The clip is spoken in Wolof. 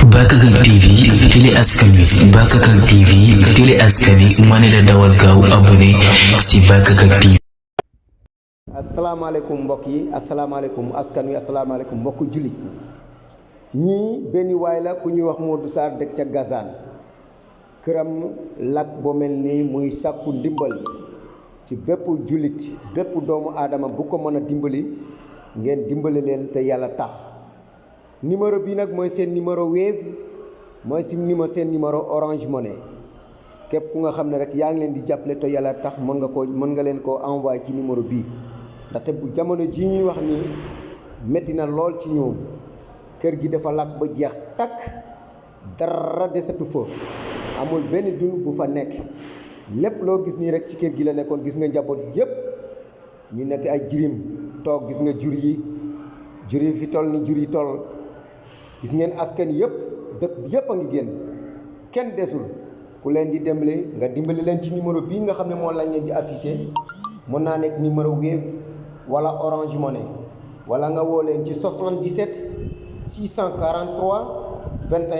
Bakakak TV télé askan wi Bakakak TV télé askan wi ma ne la dawal gaaw abonné si Bakakak TV. asalaamaaleykum mbokk yi asalaamaaleykum askan wi asalaamaaleykum mbokku jullit ñii benn waay la ku ñuy wax Modou Sarr dëkk ca Gazane këram lak bo mel nii muy sàkku ndimbal ci bépp jullit bépp doomu aadama bu ko mën a dimbali ngeen dimbali leen te yàlla tax. numéro bi nag mooy seen numéro Wave mooy seen numéro Orange Money képp ku nga xam ne rek yaa ngi leen di jàppale te yàlla tax mën nga leen koo envoyé ci numéro bii ndaxte bu jamono ji ñuy wax nii métti na lool ci ñoom kër gi dafa lakk ba jeex takk dara desatu fa amul benn dund bu fa nekk lépp loo gis nii rek ci kër gi la nekkoon. gis nga njaboot yépp ñu nekk ay jirim toog, gis nga jur yi fi toll ni jur yi toll. gis ngeen askan yëpp dëkk bi yëpp a ngi génn kenn desul ku leen di dimbali nga dimbali leen ci numéro bii nga xam ne moo lañ leen di affiché. mën naa nekk numéro Wave wala Orange Money wala nga woo leen ci 77 643 21